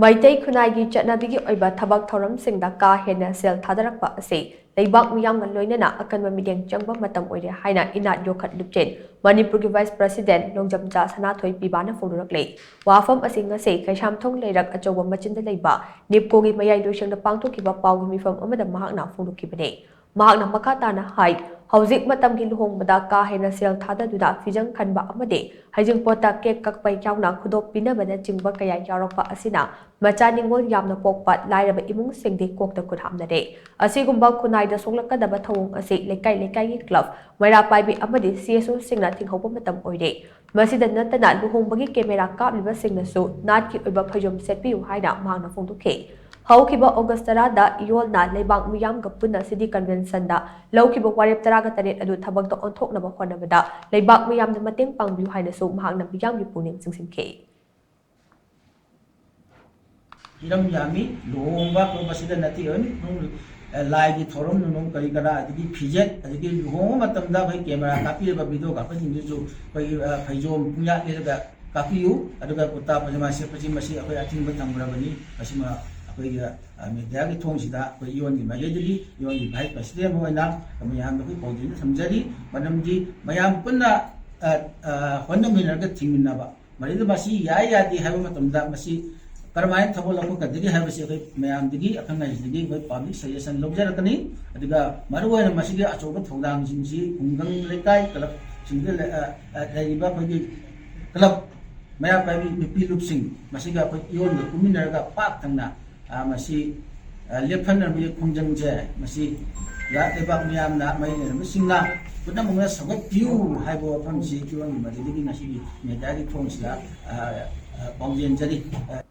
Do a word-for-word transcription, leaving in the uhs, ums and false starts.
ꯃꯩꯇꯩ ꯈꯨꯟꯅꯥꯏꯒꯤ ꯆꯠꯅꯕꯤꯒꯤ ꯑꯣꯏꯕ ꯊꯕꯛ ꯊꯧꯔꯝꯁꯤꯡꯗ ꯀꯥ ꯍꯦꯟꯅ ꯁꯦꯜ ꯊꯥꯗꯔꯛꯄ ꯑꯁꯤ ꯂꯩꯕꯥꯛ ꯃꯤꯌꯥꯝꯒ ꯂꯣꯏꯅꯅ ꯑꯀꯟꯕ ꯃꯤꯠꯌꯦꯡ ꯆꯪꯕ ꯃꯇꯝ ꯑꯣꯏꯔꯦ ꯍꯥꯏꯅ ꯏꯅꯥꯠ ꯌꯣꯛꯈꯠ ꯂꯨꯞꯆꯦꯟ ꯃꯅꯤꯄꯨꯔꯒꯤ ꯚꯥꯏꯁ ꯄ꯭ꯔꯁꯤꯗꯦꯟ ꯅꯣꯡꯖꯝꯆꯥ ꯁꯅꯥꯊꯣꯏ ꯄꯤꯕꯥꯅ ꯐꯣꯡꯗꯣꯔꯛꯂꯤ꯫ ꯋꯥꯐꯝ ꯑꯁꯤ ꯉꯁꯤ ꯀꯩꯁꯥꯝꯊꯣꯡ ꯂꯩꯔꯛ ꯑꯆꯧꯕ ꯃꯆꯤꯟꯗ ꯂꯩꯕ ꯅꯤꯞꯀꯣꯒꯤ ꯃꯌꯥꯏ ꯂꯣꯏꯁꯪꯗ ꯄꯥꯡꯊꯣꯛꯈꯤꯕ ꯄꯥꯎꯒꯤ ꯃꯤꯐꯝ ꯑꯃꯗ ꯃꯍꯥꯛꯅ ꯐꯣꯡꯗꯣꯛꯈꯤꯕꯅꯤ꯫ ꯃꯍꯥꯛꯅ ꯃꯈꯥ ꯇꯥꯅ ꯍꯥꯏ, ꯍꯧꯖꯤꯛ ꯃꯇꯝꯒꯤ ꯂꯨꯍꯣꯡꯕꯗ ꯀꯥ ꯍꯦꯟꯅ ꯁꯦꯜ ꯊꯥꯗꯗꯨꯅ ꯐꯤꯖꯪ ꯈꯟꯕ ꯑꯃꯗꯤ ꯍꯩꯖꯤꯡꯄꯣꯠꯇ ꯀꯦꯛ ꯀꯛꯄ ꯌꯥꯎꯅ ꯈꯨꯗꯣꯞ ꯄꯤꯅꯕꯅꯆꯤꯡꯕ ꯀꯌꯥ ꯌꯥꯎꯔꯛꯄ ꯑꯁꯤꯅ ꯃꯆꯥ ꯅꯤꯉꯣꯜ ꯌꯥꯝꯅ ꯄꯣꯛꯄ ꯂꯥꯏꯔꯕ ꯏꯃꯨꯡꯁꯤꯡꯗꯤ ꯀꯣꯛꯇ ꯈꯨꯠ ꯍꯥꯞꯅꯔꯦ꯫ ꯑꯁꯤꯒꯨꯝꯕ ꯈꯨꯟꯅꯥꯏꯗ ꯁꯣꯛꯂꯛꯀꯗꯕ ꯊꯧꯑꯣꯡ ꯑꯁꯤ ꯂꯩꯀꯥꯏ ꯂꯩꯀꯥꯏꯒꯤ ꯀ꯭ꯂꯕ, ꯃꯩꯔꯥ ꯄꯥꯏꯕꯤ ꯑꯃꯗꯤ ꯁꯤ ꯑꯦꯁ ꯑꯣꯁꯤꯡꯅ ꯊꯤꯡꯍꯧꯕ ꯃꯇꯝ ꯑꯣꯏꯔꯦ꯫ ꯃꯁꯤꯗ ꯅꯠꯇꯅ ꯂꯨꯍꯣꯡꯕꯒꯤ ꯀꯦꯃꯦꯔꯥ ꯀꯥꯞꯂꯤꯕꯁꯤꯡꯅꯁꯨ ꯅꯥꯠꯀꯤ ꯑꯣꯏꯕ ꯐꯩꯖꯣꯝ ꯁꯦꯠꯄꯤꯌꯨ ꯍꯥꯏꯅ ꯃꯍꯥꯛꯅ ꯐꯣꯡꯗꯣꯛꯈꯤ꯫ ꯍꯧꯈꯤꯕ ꯑꯣꯒꯁ ꯇꯔꯥꯗ ꯏꯌꯣꯜꯅ ꯂꯩꯕꯥꯛ ꯃꯤꯌꯥꯝꯒ ꯄꯨꯟꯅ ꯁꯤꯇꯤ ꯀꯟꯚꯦꯟꯁꯟꯗ ꯂꯧꯈꯤꯕ ꯋꯥꯔꯦꯞ ꯇꯔꯥꯒ ꯇꯔꯦꯠ ꯑꯗꯨ ꯊꯕꯛꯇ ꯑꯣꯟꯊꯣꯛꯅꯕ ꯍꯣꯠꯅꯕꯗ ꯂꯩꯕꯥꯛ ꯃꯤꯌꯥꯝꯅ ꯃꯇꯦꯡ ꯄꯥꯡꯕꯤꯌꯨ ꯍꯥꯏꯅꯁꯨ ꯃꯍꯥꯛꯅ ꯃꯤꯌꯥꯝꯒꯤ ꯄꯨꯛꯅꯤꯡ ꯆꯤꯡꯁꯤꯟꯈꯤ꯫ ꯍꯤꯔꯝ ꯌꯥꯝꯃꯤ꯫ ꯂꯨꯍꯣꯡꯕ ꯈꯣꯠꯄꯁꯤꯗ ꯅꯠꯇꯦ, ꯑꯗꯨꯝ ꯂꯥꯏꯒꯤ ꯊꯧꯔꯝ ꯅꯨꯡꯔꯝ ꯀꯔꯤ ꯀꯔꯥ, ꯑꯗꯒꯤ ꯐꯤꯖꯦꯠ, ꯑꯗꯒꯤ ꯂꯨꯍꯣꯡꯕ ꯃꯇꯝꯗ ꯑꯩꯈꯣꯏ ꯀꯦꯃꯦꯔꯥ ꯀꯥꯞꯄꯤꯔꯤꯕ ꯚꯤꯗꯤꯑꯣ ꯀꯥꯞꯄꯁꯤꯡꯗꯨꯁꯨ ꯑꯩꯈꯣꯏꯒꯤ, ꯑ, ꯐꯩꯖꯣꯝ ꯄꯨꯡꯌꯥꯠ ꯂꯤꯔꯒ ꯀꯥꯞꯄꯤꯌꯨ, ꯑꯗꯨꯒ ꯀꯨꯔꯇꯥ ꯄꯥꯖꯃꯥ ꯁꯦꯠꯄꯁꯤ ꯃꯁꯤ ꯑꯩꯈꯣꯏ ꯑꯊꯤꯡꯕ ꯊꯝꯈ꯭ꯔꯕꯅꯤ꯫ ꯃꯁꯤꯃ ꯑꯩꯈꯣꯏꯒꯤ, ꯑ, ꯃꯦꯗꯤꯌꯥꯒꯤ ꯊꯣꯡꯁꯤꯗ ꯑꯩꯈꯣꯏ ꯏꯌꯣꯟꯒꯤ ꯃꯥꯏꯀꯩꯗꯒꯤ, ꯏꯌꯣꯟꯒꯤ ꯚꯥꯏꯁ ꯄ꯭ꯔꯁꯤꯗꯦꯟ ꯑꯃ ꯑꯣꯏꯅ ꯃꯌꯥꯝꯗ ꯑꯩꯈꯣꯏ ꯄꯥꯎꯖꯦꯜꯗ ꯊꯝꯖꯔꯤ꯫ ꯃꯔꯝꯗꯤ ꯃꯌꯥꯝ ꯄꯨꯟꯅ, ꯑ, ꯑ, ꯍꯣꯠꯅꯃꯤꯟꯅꯔꯒ ꯊꯤꯡꯃꯤꯟꯅꯕ, ꯃꯗꯨꯗ ꯃꯁꯤ ꯌꯥꯏ ꯌꯥꯗꯦ ꯍꯥꯏꯕ ꯃꯇꯝꯗ ꯃꯁꯤ ꯀꯔꯝꯍꯥꯏꯅ ꯊꯧꯒꯠꯂꯛꯄ ꯀꯗꯒꯦ ꯍꯥꯏꯕꯁꯤ ꯑꯩꯈꯣꯏ ꯃꯌꯥꯝꯗꯒꯤ, ꯑꯈꯪ ꯑꯍꯩꯁꯤꯡꯗꯒꯤ ꯑꯩꯈꯣꯏ ꯄꯥꯕ꯭ꯂꯤꯛ ꯁꯖꯦꯁꯟ ꯂꯧꯖꯔꯛꯀꯅꯤ꯫ ꯑꯗꯨꯒ ꯃꯔꯨꯑꯣꯏꯅ ꯃꯁꯤꯒꯤ ꯑꯆꯧꯕ ꯊꯧꯗꯥꯡꯁꯤꯡꯁꯤ ꯈꯨꯡꯒꯪ ꯂꯩꯀꯥꯏ ꯀ꯭ꯂꯕꯁꯤꯡꯗ ꯂꯩ-, ꯑ, ꯑ, ꯂꯩꯔꯤꯕ ꯑꯩꯈꯣꯏꯒꯤ ꯀ꯭ꯂꯕ ꯃꯩꯔꯥ ꯄꯥꯏꯕꯤ ꯅꯨꯄꯤ ꯂꯨꯞꯁꯤꯡ ꯃꯁꯤꯒ ꯑꯩꯈꯣꯏ ꯏꯌꯣꯟꯒ ꯄꯨꯟꯃꯤꯟꯅꯔꯒ ꯄꯥꯛ ꯊꯪꯅ, ꯑ, ꯃꯁꯤ, ꯑ, ꯂꯦꯞꯍꯟꯅꯕꯒꯤ ꯈꯣꯡꯖꯪꯁꯦ ꯃꯁꯤ ꯂꯩꯕꯥꯛ ꯃꯤꯌꯥꯝꯅ ꯃꯔꯤ ꯂꯩꯅꯕꯁꯤꯡꯅ ꯄꯨꯝꯅꯃꯛꯅ ꯁꯧꯒꯠꯄꯤꯌꯨ ꯍꯥꯏꯕ ꯋꯥꯐꯝꯁꯤ ꯏꯌꯣꯟꯒꯤ ꯃꯥꯏꯀꯩꯗꯒꯤ ꯉꯁꯤꯒꯤ ꯃꯦꯗꯤꯌꯥꯒꯤ ꯊꯣꯡꯁꯤꯗ, ꯑ, ꯑ, ꯄꯥꯎꯖꯦꯟꯖꯔꯤ꯫ ꯑ,